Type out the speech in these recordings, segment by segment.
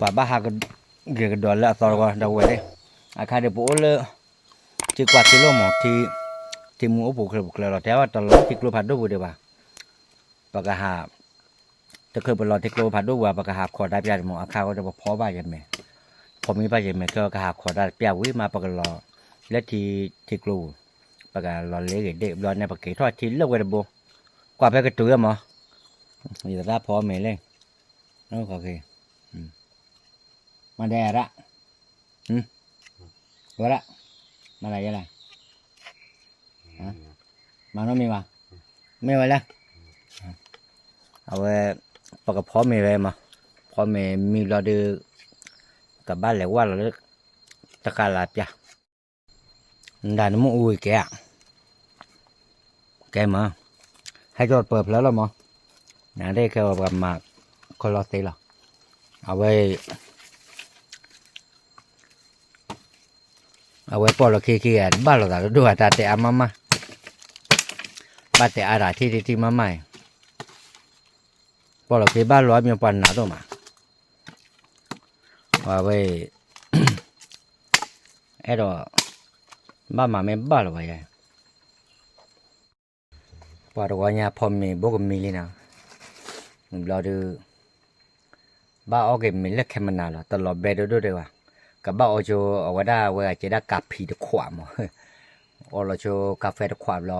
ပှၤဘၣ်ဟးဂဲၤကဒီးလၢအသီတဝီဒီးဝဲသ့ၣ်, အခါဒီးပအိၣ်လၢ ထံကွၢ်ထံလိၣ်မး, ထံမူအိၣ်ပူၤချၢပူၤချၢလီၤ, တဲဘၣ်တလီၤထံကျိဖးဒိၣ်ပူၤဒံးဘၣ်, ပကဟး တချုးပလီၤထံကျိဖးဒိၣ်ပူၤ ပကဟးခိးတၢ်ပျၢ်တမး, အခါဃီဒီးပဖီဘၣ်ယမဲာ်, ဖီမ့ၢ်ဘၣ်ယမဲာ် ခဲကဟးခိးတၢ်ပျၢ်ဝံၤမး ပကလီၤလၢထံ ထံကျိပူၤ, ပကလီၤလ့ဂ့ၤဒ့ၣ်ဘျီန့ၣ် ပက့ၤထီၣ်ထံလၢဝဲတဘိ, ကွၢ်ဖဲကတုၤမး, ယသရၣ်ဖီမ့ၤလဲၣ်, မၤဒဲးရၣ်, ဝဲဒၣ်, မၤဒဲးယဲလဲၣ်, မၤနီတမံၤဘၣ်, မ့ၢ်ဝဲလဲၣ်, အဝဲ ပကဖီမ့ၤဝဲမး, ဖီမ့ၤမံဘျီဒီး ကဘၣ်လဲၤဝၢ်လီၤလၢ တကလးပျၢ်, နဒၣ်နမ့ၣ်အူကဲဧါ, ကဲမး, ဟဲကၠီတပၢၢ်ဖျၢၣ်လီၤမး, နဒ်ခဲအံၤပှၤမၤ ခီလီၤသ့လီၤ, အဝဲ အဝဲပီၣ်လီၤခံခံဂၤ ဘၣ်လိာ်သးတဒိၣ်ဧါ တၢ်တဲအါမးမး, ဘၣ်တဲအါတၢ်ထံၣ်ထံၣ်ထံၣ်မးမးအံၤ, ပီၣ်လီၤခံဘၣ်လိာ်အါမးပှၤနးဒိၣ်မး, ပှၤဝဲ အဲၣ်ဒိး ဘၣ်မၤမ့ၢ်ဘၣ်လီၤဝဲယဲ, ပှၤတဝီညါဖီမ့ၤဘိကမံလံနီၤ, ဘျီဒုး ဘၣ်အီၣ်က့ၤမ့ၤလၢခဲမနၤလီၤ, တလီၤဘဲဒိၣ်ဒိၣ်ဒံးဘၣ်, ကဘၣ်အီကၠိအဝဲဒၣ်ဝဲဂၤကဲဒၣ်ကၣ်ဖံးတခွးမး, အီလီၤကၠိကၣ်ဖဲတခွးဘျီ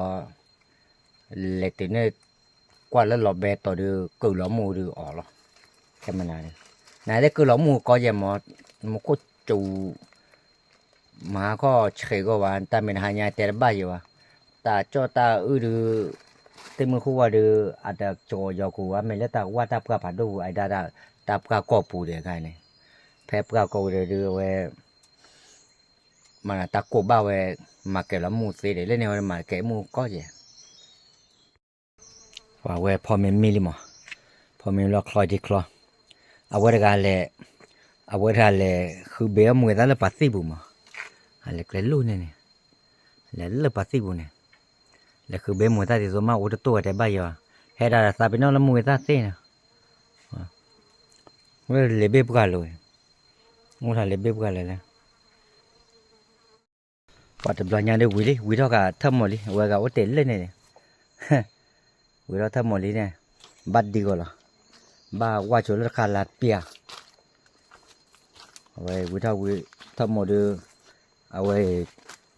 လဲၤတုၤန့ၣ် ကွၢ်လၢလီၤဘဲတီၤဒုး ကုာ်လီၤမူဒုးအီၤလီၤ, ခဲမနၤဒုး, နသ့ၣ်ကုာ်လီၤမူကီယဲၢ်မး, မူခိၣ်စူၤ မၤဟါခီဆံးဂီၢ်ဘၣ်, တၢ်မ့ၢ်တဟါညါတဲတဘၣ်ယံၤဘၣ်, တၢ်ကၠီၣ်တၢ်အုၣ်ဒုး, သ့ၣ်မုၢ်ဃုဝါဒုး, အတကီယီၤကူၤဘၣ်, မ့ၢ်လၢတၢ်ဝၢ်တၢ်ပှၢ်ဖးဒိၣ်ပူၤ အဒၣ် တၢ်ပှၢ်ကီၢ်ပူၤဒဲးခါန့ၣ်, ဖဲပှၢ်ကီၢ်ပူၤဒဲးဒုးအဝဲ မၤတၢ်ကိၢ်ဘၣ်ဝဲ, မၤကဲလီၤမူသ့ဒဲး လၢန့ၣ်ဝဲမၤကဲမူကီၢ်ယဲၢ် ပှၤဝဲဖီမ့ၤမံလံမး, ဖီမ့ၤလီၤချီဒံချီ, အဝဲတဂၤလဲၤ, အဝဲတဂၤလဲၤဃုဘဲအမူဝဲသၣ်လၢပှၤသံၣ်ပူၤမး, အလဲၤကျဲလိၣ်န့ၣ်န့ၣ်, လဲၤလၢပှၤသံၣ်ပူၤန့ၣ်, လဲၤဃုဘဲမူဝဲသၣ်ဒ်သိးမးအိၣ်တတိၢ်ဝဲတဲဘၣ်ယံၤဘၣ်, ဟဲဒၣ်သးပ့ၤနီၣ်လၢမူဝဲသၣ်သ့ၣ်န့ၣ်, ဝဲလဲၤဘ့ၣ်ပှၢ်လၢၤဝဲ, အိၣ်ထီၣ်လဲၤဘ့ၣ်ပှၢ်လၢၤလဲၣ် ပှၤတဘျီညါဒ်ဝံၤလံ ဝံၤထီၣ်ကထၢၣ်မီၢ်လံ အဝဲဂၤအိၣ်တ့ၢ်လၢန့ၣ်န့ၣ်, ဝံၤထီၣ်ထၢၣ်မီၢ်လံန့ၣ်, ဘၣ်ဒံဂီၤလီၤ, ဘၣ်ဝၢ်ဆိလၢတခါလၢပျၢ်, အဝဲဝံၤထီၣ်ဝံၤထၢၣ်မီၢ်ဒီး, အဝဲ,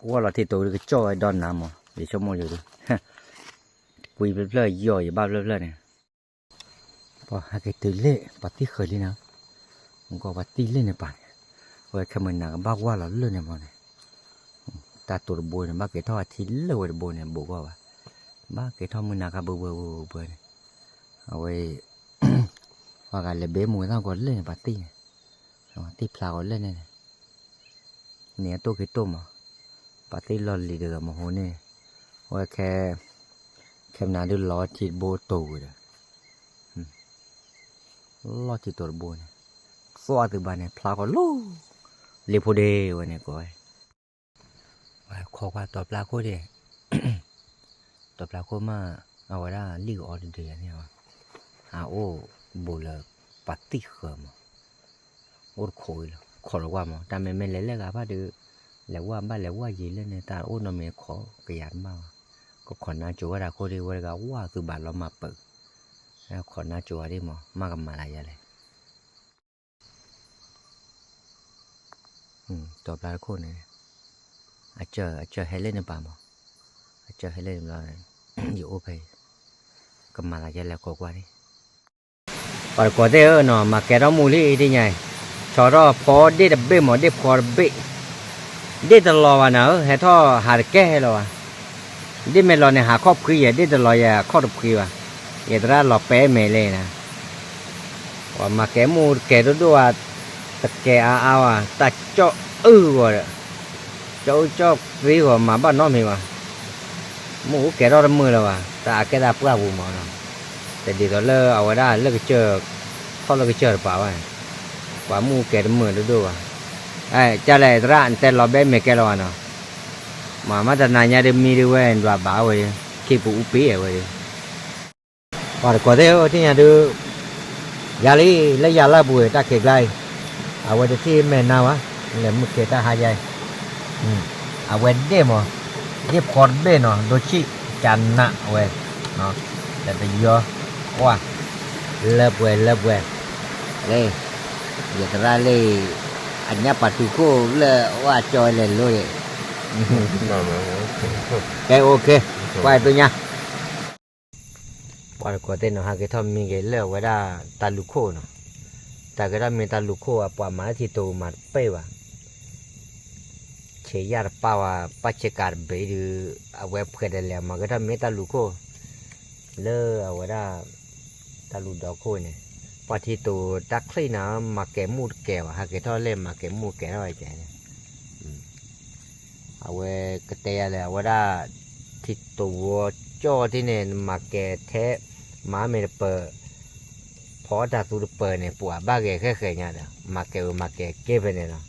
ဝၢ်လီၤထံတိၤဒီးကကၠီၣ်ဝဲဒီနၤမး ယဆိကမိၣ်ယိၤဒီး, ပှံဖျၢၣ်ဖျၢၣ်ယီၢ်ယဘၣ်ဖျၢၣ်ဖျၢၣ်န့ၣ် ပှၤဟဲက့ၤတုၤလၢပှၤသံၣ်ဃၢၤလံနီၤ, မ့ၢ်ကီၢ်ပှၤသံၣ်လၢန့ၣ်ပာ်န့ၣ်, အဝဲခဲမုၢ်နၤကဘၣ်ဝၢ်လီၤလၢန့ၣ်မးန့ၣ်, တၢ်တိၤတဘိန့ၣ် ဘၣ်ကဲထီၣ်အထံလၢဝဲတဘိန့ၣ် ဘူးကီၢ်ဘၣ်, ဘၣ်ကဲထီၣ်မုၢ်နၤခါဘူးဘူးဘူးဘူးန့ၣ်, အဝဲ, ပှၤဂၤလဲၤဘဲမူဝဲသၣ်ကီးလၢန့ၣ် ပှၤသံၣ်န့ၣ်, ပှၤသံၣ်ဖျါကီးလၢန့ၣ်န့ၣ် န့ၣ်အတိၢ်က့ၤတိၢ်မး, ပှၤသံၣ်လီၤလံၤတဂၤမဟိန့ၣ်, အဝဲခဲ, ခဲမနၤဒုးလီၤထံတဘိတိၤဝဲဒီး, လီၤထံတိၤတဘိန့ၣ်, သွၣ်သုဘၣ်န့ၣ် ဖျါကီးလီၤ, လ့ဖိဒ့ဝဲန့ၣ်ကိးဝဲ, ဝဲခိးကွၢ်တီၤပျၢ်ခိၣ်ဒ့ၣ် တီၤပျၢ်ခိၣ်မး, အဝဲဒၣ်လံၣ်ကအီတဒုယၤန့ၣ်, အအိၣ်ဘူးလၢပှၤသံၣ်ဃၢၤမး, အိၣ်တခိးလီၤ ခိးလီၤဝၢ်မး တၢ်မ့မ့ၢ်လဲၤလၢဂၤဘၣ်ဒီး, လဲၤဝၢ်ဘၣ်လဲၤဝၢ်ယံာ်လၢန့ၣ် တၢ်အိၣ်နီတမံၤခိးကယၤတမးဘၣ်, ကခိးနါကိၤဝဲဒၣ်ခိၣ်ဒ့ၣ်ဝဲတဂၤဝၢ်သုဘၣ်လီၤမၤပၢၤ, ခိးနါကိၤဝဲဒၣ်မး မၤကမၤလၢယၤလဲၣ် တီၤပျၢ်တခိၣ်န့ၣ်, အကၢၢ်ဟဲလၢန့ၣ်ပာ်မး, အကၢၢ်ဟဲလၢန့ၣ်ဘျီ, ယအိၣ်ဖဲအံၤ, ကမၤသးယဲလဲၤကိးကွၢ်န့ၣ်, ပှၤတကိးသ့ၣ်ဧၢနီၤ မၤကဲထီၣ်မူလံဒ်ညါအံၤ, ဆီထီၣ်ဖီဒ့ၣ်တဘ့ၣ်မး ဒ့ၣ်ဖီတဘ့ၣ်, ဒ့ၣ်တလီၤဘၣ်နၤဧၢ ဟဲထီၣ်ဟးတကဲဟဲလီၤဘၣ်, ဒ့ၣ်မ့ၢ်လီၤန့ၣ် ဟးခီၣ်ဖှံယဲ ဒ့ၣ်တလီၤယဲ ဟးခီၣ်တဖှံဘၣ်, ယသရၣ်လီၤပဲမဲာ်လဲၣ်နၤ ပှၤမၤကဲမူတကဲဒိၣ်ဒိၣ်ဧါ, တကဲအါအါဧါ, တၢ်ကၠီၣ်အုၣ်ဂီၤဒီး, ကၠီၣ်အုၣ်ကၠီၣ်သ့ဂီၤ မၤဘၣ်နီတမံၤဘၣ်, မ့ၣ်အူကဲထီၣ်တမုာ်လၢၤဘၣ်, တၢ်အကဲသးပှၢ်ပူၤမးနီၤ, တဒ်သိးလၢအဝဲဒၣ်လၢကစၢၢ်, ထီၣ်လၢကစၢၢ်တပၤဘၣ်န့ၣ်, ပှၤမ့ၣ်အူကဲတမုာ်ဒိၣ်ဒိၣ်ဘၣ်, ကၢ်လဲၣ်သရၣ် နတဲလီၤဘဲမဲာ်ကဲလီၤဘၣ်နီၤ, မၤမးတနၤညါဒုးမံဒုးဝဲဒွးဘၣ်ဝဲ, ခံပူၤအူပ့ၤဝဲဒုး ပှၤတကိးသ့ၣ်ဧၢ သ့ၣ်ညါဒုး, ယၤလံ လၢယၤလၢအပူၤ တၢ်ခံးကျါအံၤ, အဝဲတထံၣ်မဲာ်နါဝဲ, လဲၤမုၢ်ကဲတၢ်ဟါယါအံၤ, အဝဲဒ့ၣ်မး, ဒ့ၣ်ဖီတဘ့ၣ်နီၤ, ဒိဆံၣ်ကနးဝဲ, ဒီးတယီၤ, ကွၢ်, လၢပှဲၤလၢပှဲၤ, လၢ, ယသရၣ်လၢ, အညၣ်ပာ်တူခိၣ်လၢအဝဲကၠီဝဲလဲၤလိၤ, ကဲ OK, ကွၢ်သ့ၣ်ညါ ပှၤတကိးသ့ၣ်နီၤ ဟးက့ၤထီၣ်မံက့ၤလၢအဝဲဒၣ်တၢ်လူၢ်ခိၣ်နီၤ, တၢ်ကဲထီၣ်မံတၢ်လူၢ်ခိၣ်အပှၤမၤလၢထံတိၤမၤတပ့ၢ်ဘၣ်, ဆံးယၣ်တပၢ်ဝဲ ပၢ်ဆ့ကၤတဘ့ၣ်ဒုး, အဝဲဖှဲးဒီးလဲၤမၤကဲထီၣ်မံတၢ်လူၢ်ခိၣ်, လၢအဝဲဒၣ်, တၢ်လူၢ်ဒီခိၣ်န့ၣ်, ပှၤထံတိၤတၢ်ချံၣ်နၤ မၤကဲမူၣ်တကဲဘၣ် ဟးက့ၤထီၣ်လၢမၤကဲမူၣ်ကဲထီၣ်ဝဲကဲ အဝဲကတဲယၤလဲၣ် အဝဲဒၣ်, ထံတိၤဝီကၠီၣ်ထံန့ၣ် နမၤကဲထဲ, မၤမ့ၢ်တပၢၤ, ဖီတၢ်သူတပၢၤန့ၣ် ပှၤဘၣ်ဂဲၤဃဲၣ်ဃဲၤညါဒီး မၤကဲဧိၤမၤကဲက့ၤဖဲန့ၣ်လီၤ,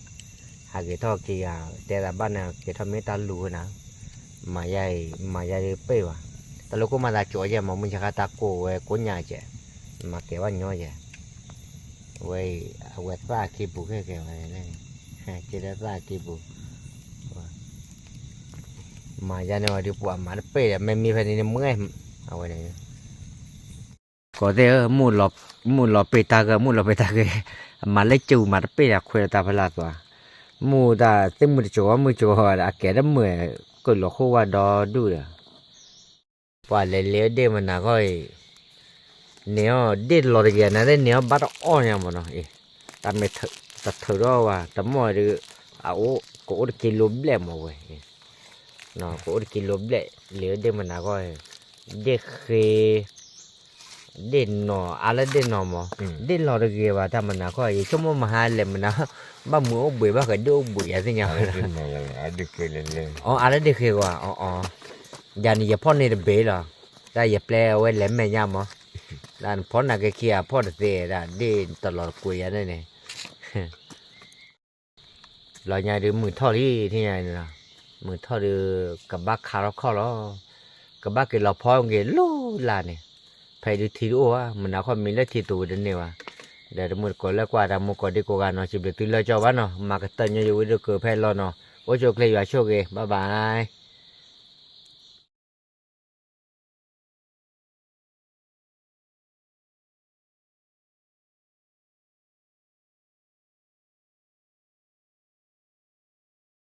ဟးက့ၤထီၣ်က့ၤယၤ တဲသးဘၣ်န့ၣ် ကဲထီၣ်မ့ၢ်တၢ်လူၢ်ဝဲနၤ, မၤယါအံၤ မၤယါဒုးပ့ၢ်ဘၣ်, တၢ်လူၢ်ခိၣ်မၤသးကၠိယဲၢ်မး မုၢ်ဆါခါတၢ်ကိၢ်ဝဲကိးညါကဲ, မၤကဲဘၣ်ညီယဲၢ် အဝဲအံၤ အဝဲသၣ်ခံပူၤခဲကဲဝဲ, ကဲလၢသၣ်ခံပူၤ, မၤယါန့ၣ်ဝဲဒုးပှၤမၤတပ့ၢ်ဒီး မ့မ့ၢ်ဖဲန့ၣ်န့ၣ်မွဲ, အဝဲန့ၣ်, ကိးသ့ၣ်ဧၢ, မုၢ်လီၤပ့ၤတၢ်ဂ့ၤ မုၢ်လီၤပ့ၤတၢ်ဂ့ၤ, အမၤလၢကၠူၤမၤတပ့ၢ်ဒီးခွဲးလၢတၢ်ဖီလာ်သွါ, မုၢ်တၢ်သ့ၣ်မုၢ်တကဝီၤမုၢ်ကဝီၤဒီး အကဲတမုာ်, ကၢၢ်လီၤဃိဝဲဒီဒူၣ်ဒီး ပှၤလဲၤလ့ဒ့ၣ်မနၤခီအံၤ, န့ၢ်အီၣ်ဒ့ၣ်လီၤတဂ့ၤ နသ့ၣ်န့ၢ်အီၣ်ဘၣ်တအီၣ်ညါမးနီၤ, တၢ်မ့ၢ်တထုးထီၣ်ဝဲ တမီၢ်ဒုး, အအိၣ်ကအိၣ်တက့လိဘျဲၣ်မးဝဲ, ကအိၣ်တက့လိဘျဲၣ်, လ့ဒ့ၣ်မနၤခီအံၤ, ဒ့ၣ်ဃ့ ဒ့ၣ်နီၤ အါလၢဒ့ၣ်နီၤမး, ဒ့ၣ်လီၤတဂ့ၤဘၣ် တၢ်မနၤခီ ယဆိကမိၣ်မဟါလဲၣ်မနၤ, ဘၣ်မုာ်အိၣ်ဘှံးဘၣ်ဃးဒ့ၣ်အိၣ်ဘှံးယၤသ့ၣ်ညါ, အါလၢဒ့ၣ်ဃ့ကွၢ်, အီ ယၤန့ၣ်ယဖီၣ်န့ၢ်တဘ့ၣ်လီၤ, တၢ်ယပျဲအဝဲလဲၤမဲာ်ညါမး, တၢ်နဖီၣ်နာ်က့ခံဂၤဖီၣ်တသ့ ဒ့ၣ်တလီၤတကွံာ်ယၤန့ၣ်န့ၣ် ဘျီညါဒုးမုၢ်ထီၣ်လံထံၣ်ညါန့ၣ်လီၤ, မုၢ်ထီၣ်ဒုး, ကဘၣ်ခါထီၣ်ခီၣ်လီၤ, ကဘၣ်က့ၤလီၤဖီက့ၤလီၤလၢ်န့ၣ်, ဖဲဒုးထံတအိၣ်ဘၣ် မနၤခီမံလၢထံတိၤတန့ၢ်ဘၣ်, ဒီးတမုၢ်တကိးလၢကွၢ်တၢ်မူကိးဒံကိးဂၤနီၤ စံးဘျုးသုလၢကၠီဘၣ်နီၤ မၤကတၢၢ်ညီယဝံၣ်ဒိၣ်ကၢၢ်ဖဲလီၤနီၤ အိၣ်ဆူၣ်အိၣ်ချ့ယွၤဆိၣ်ဂ့ၤ bye bye.